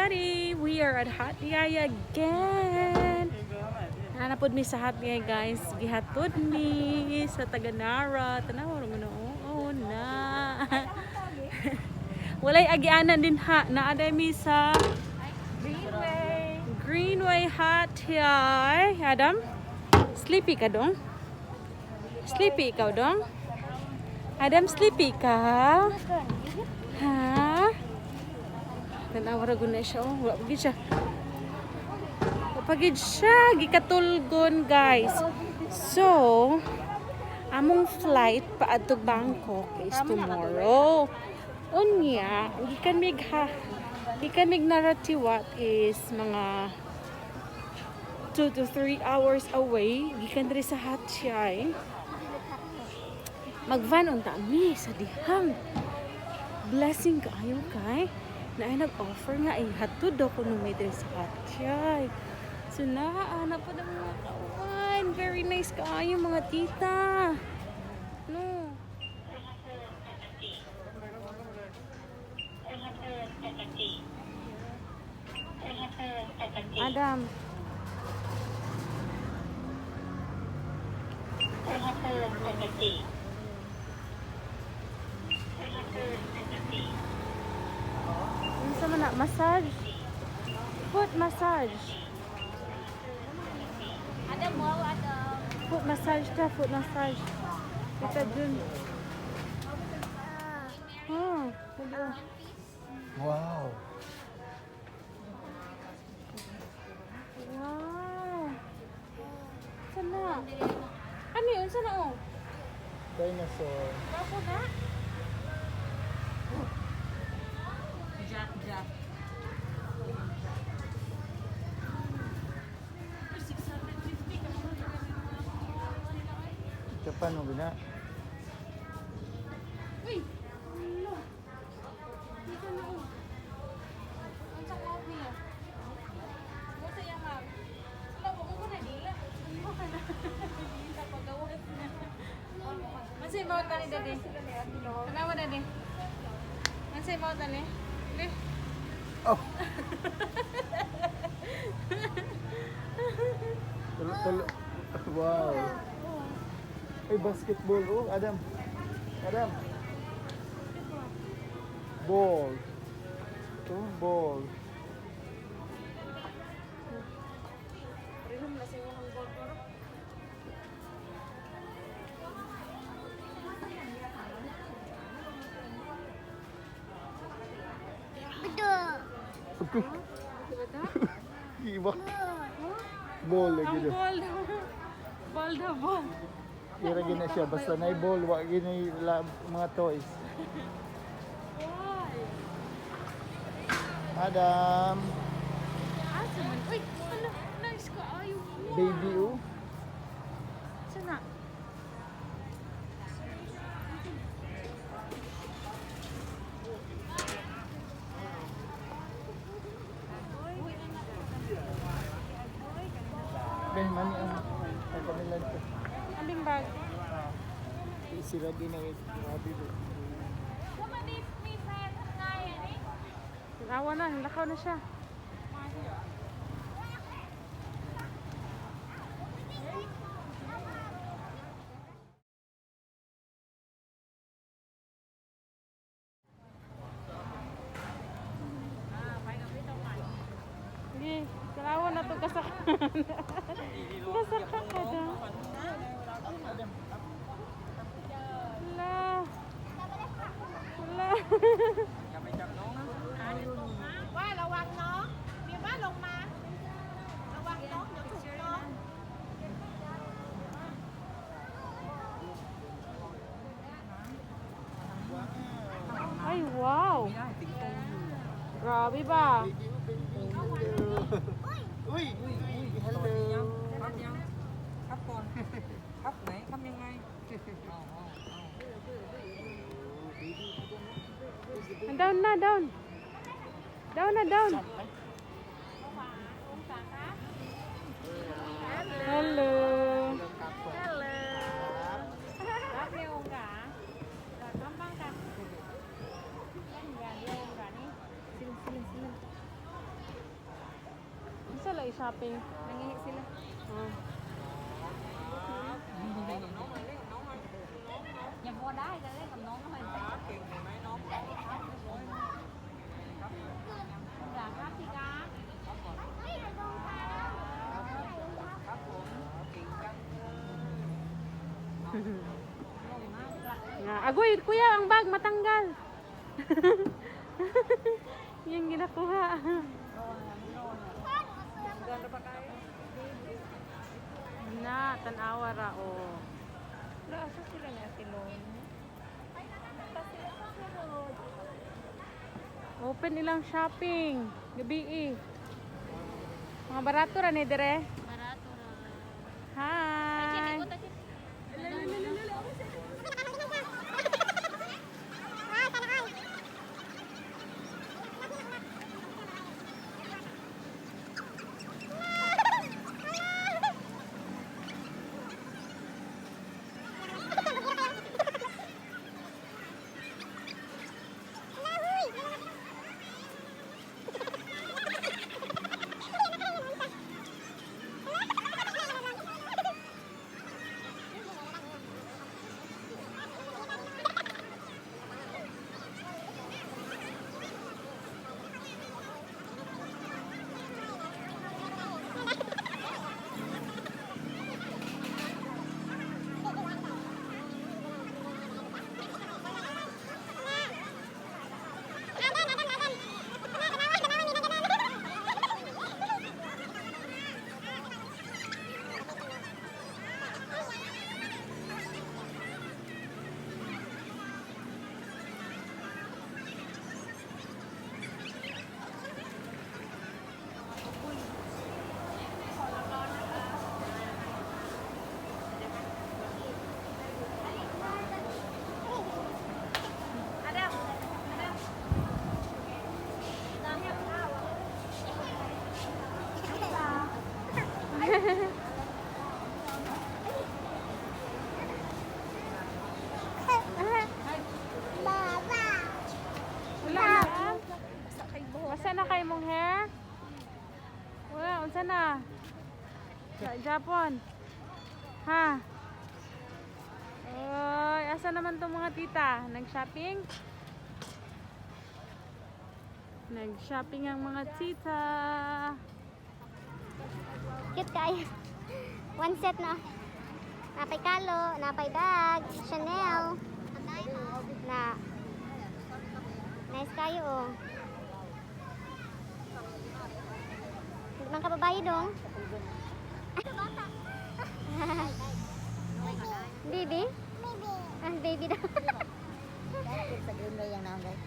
Everybody! We are at Hat Yai again! Hanapod mi sa Hat Yai, guys. Gihatod mi sa Taganara. Tanaw ra na, oo na. Walay agianan din ha. Naaday mi sa Greenway. Greenway Hat Yai. Adam, sleepy ka dong? Sleepy ikaw dong? Adam, sleepy ka? Ha? Tanawa ra gud na siya. Oh, wala pagid siya. Wala pagid siya. Gikatulgon, guys. So, among flight paadtog Bangkok is tomorrow. Unya, gikan mig ha. Gikan mig Narathiwat is mga 2 to 3 hours away. Gikan diri sa Hat Yai. Magvan unta mi sa dihang blessing kaayo kay na ay nag-offer nga ay hatod daw kuno may diri sa Hatyay. So naa na po ng mga kauban. Very nice kaayo mga tita. No. Adam. Unsa man na massage? Foot massage. Adam, wow, Adam. Foot massage ta, foot massage. Kita dun. Oh, pwede. Wow. Wow. Sana. Ano yun? Sana oh? Dinosaur. Bako na? Jack, Jack. 650 Japan mo gina. Uy! Ano? Dito na oh. Ang sakot niya. Busa yung ma'am. Sala, wag ko na dila. Ano ka na? Dila, pagawas na. Mansay mount na ni Daddy. Tanawa, Daddy. Mansay mount na ni. Li. Oh. Tulo, tulo. Wow. Ay, basketball. Oh, Adam. Adam. Ball. Ito, ball. Parehom na sa imong ball pero. Diba ta? Iba. Ball lagi Ang do. ball daw. Ball daw, ball. Ira gina siya basta na ball wa gini la, mga toys. Why? Adam, Asa man? Uy, ano? Nice ka. Ay, wow. Baby oh. Sana. Ben mani ang ang kamilan ko. Aling bag? Sila din ang grabe do. Awa na, lakaw na siya. Sige, kalawa na to kasaka. Kasaka ka daw. Wala. Wala. ว่าระวังน้องมีว่าลงมา ระวังน้องเดี๋ยวถูกน้อง Ay, wow. Grabe ba? Baby oh, baby. Hello. Uy, uy, hello. ครับยังครับก่อนครับไหนครับยังไงเอาเอาเอา Down na, down. Down na, down. Hello. Hello. Sila, sila, sila. shopping. Nangihi sila. Oh. ยังพอได้จะเล่นกับน้องหน่อยจ้าครับพี่กา Nga, agoy, kuya, ang bag matanggal. Yung ginakuha. Na, tanawa ra oh. Wala, asa sila na silon? Open ilang shopping. Gabi eh. Mga barato ra ni dire. Barato ra. Hi. Wala na. Basa na kay mong hair? Wala, unsa na? Japon. Ha? Oy, asa naman tong mga tita? Nag-shopping? Nag-shopping ang mga tita. Cute kayo. One set na. Napay kalo, napay bag, Chanel. Na. Nice kayo oh. Hindi man kababae dong. Baby? Baby. Ah, baby daw. Sa green na yung naon guys.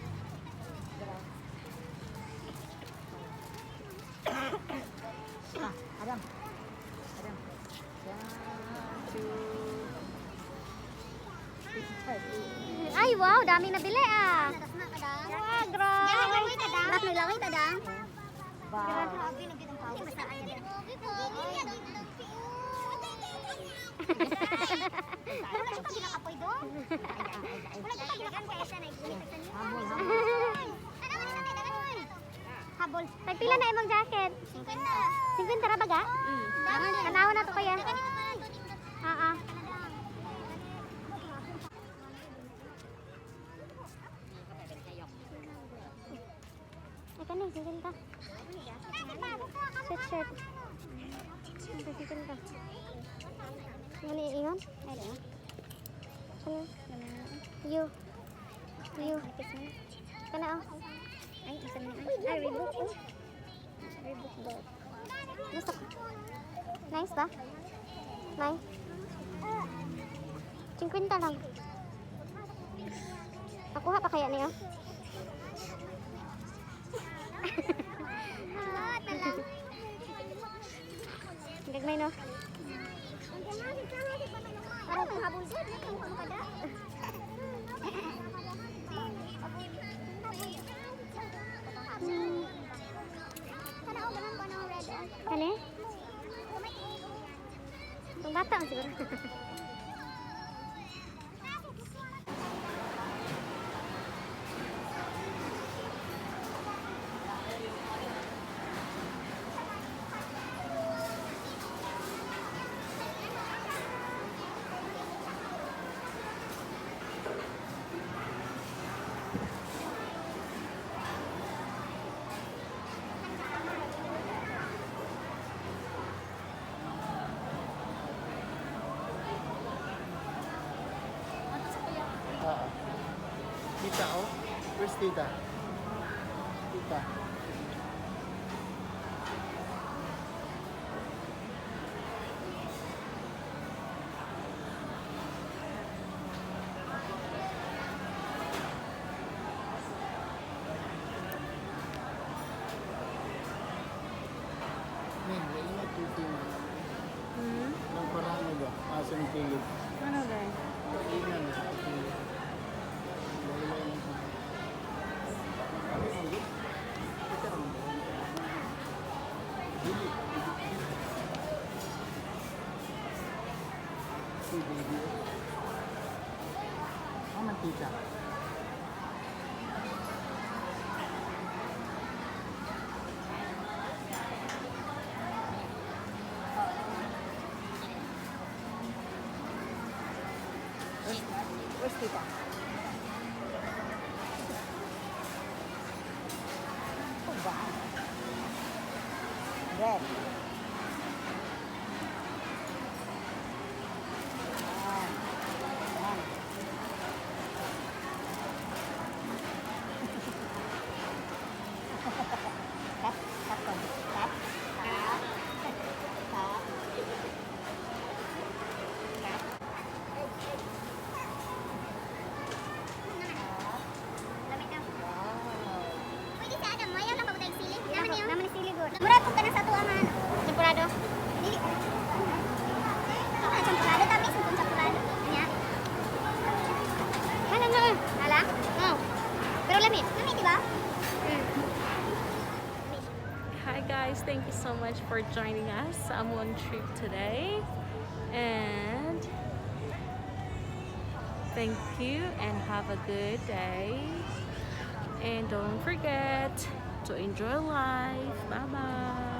Ah, Adam. Adam. One, two, three, five. Ay, wow, dami nabili ah. Wow, grabe. Naglaway ta dang. Wow. Habol. Tagpila na imong jacket? 50. 50 ra baga? Tanaw na to kaya. Ah, ah. Ay, kani, 50. Sweatshirt. 50. Ano ingon? Ay, di. Ano? You. You. Kana oh. Ay, isa na. Ay, Reebok oh. Reebok daw. Gusto ko. Nice ba? Nice. 50 lang. Nakuha pa kaya niya? Gagmay no? Kani? Itong bata ang siguro. Tita? Tita. Ning, lain na titi mo. Nang parang ba? Asa ang kilid? Ano ba? Ingan sa kilid. Lain lang. Dili. Si baby. Ah, mantika. Where's tita? Oh, wow. Red. Ah. Ah. Tap, tap, tap, tap, tap. Lamig na. Wow. Pwede sa Adam, mayaw lang pagutay sili. Naman yun. Naman sili gud. Murag kung kanang sa tuwa man. Champurado. Dili. Ah, champurado ta mismo kung champurado. Nya. Hala na. Hala? Oh. Pero lami. Lami, di ba? Hi guys, thank you so much for joining us. I'm on trip today and thank you and have a good day. And don't forget to enjoy life. Bye bye.